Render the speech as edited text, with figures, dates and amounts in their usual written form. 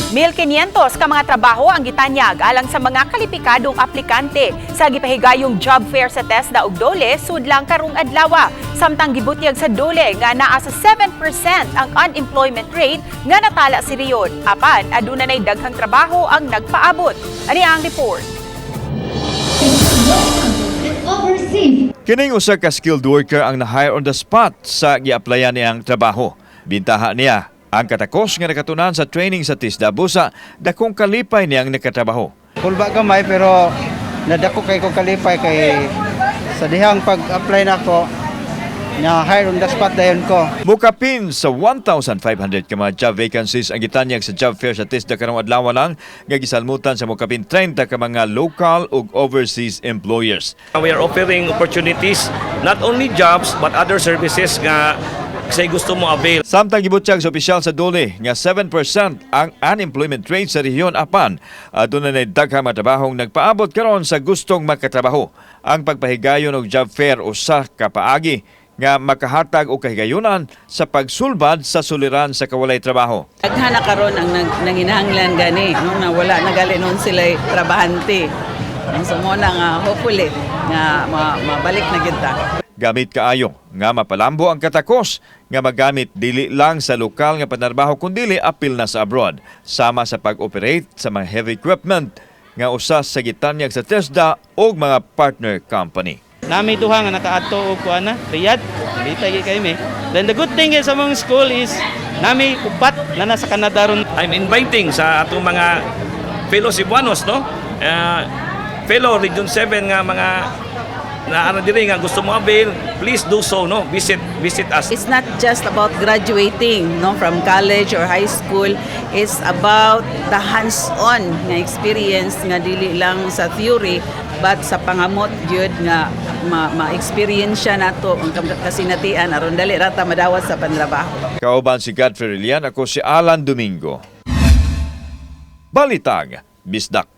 1,500 ka mga trabaho ang gitanyag alang sa mga kalipikadong aplikante sa gipahigayong job fair sa TESDA ug DOLE sudlang karong adlaw. Samtang gibutyag sa DOLE nga naa sa 7% ang unemployment rate nga natala sa rehiyon. Apan aduna nay daghang trabaho ang nagpaabot. Ani ang report. Overseas. Kining usa ka skilled worker ang na-hire on the spot sa gi-applyan niyang trabaho. Bintaha niya ang katakos nga nakatunan sa training sa TESDA busa dakong kalipay niyang nakatrabaho. Kulba gamay, pero nadako kay ko kalipay kay sa dihang pag-apply nako na hire on the spot dayon ko. Mukapin sa 1,500 ka mga job vacancies ang gitanyag sa job fair sa TESDA karong adlaw lang nga gisalmutan sa mukapin 30 ka mga local ug overseas employers. We are offering opportunities, not only jobs but other services nga say gusto mo avail. Samtang gibutyag sa opisyal sa DOLE nga 7% ang unemployment rate sa rehiyon, apan aduna nay daghang mga trabahong nagpaabot karon sa gustong makatrabaho. Ang pagpahigayon og job fair usa ka paagi nga makahatag og kahigayunan sa pagsulbad sa suliran sa kawalay trabaho. Daghan na karon ang nanginahanglan gani no, na wala na gali noon sila trabahante. Ang so mo na nga hopefully nga mabalik na gyud ta. Gamit kaayo nga mapalambo ang katakos nga magamit dili lang sa lokal nga panarbaho kundili apil na sa abroad, sama sa pag-operate sa mga heavy equipment nga usa sa gitanyag sa TESDA ug mga partner company. Nami duha nga nakaadto og kuan na Riyadh, dili gyud kay mi. Then the good thing is sa among school is nami upat na nasa Canada ron. I'm inviting sa atong mga fellow Cebuanos, no? Fellow Region 7 nga mga na ano diri nga gusto mo avail, please do so, no? Visit visit us. It's not just about graduating, no, from college or high school. It's about the hands-on nga experience nga dili lang sa theory but sa pangamot gyud nga ma-experience siya nato ang kasinatian aron dali ra ta madawat sa pantrabaho. Kauban si Godfrey Relian, ako si Alan Domingo. Balitang Bisdak.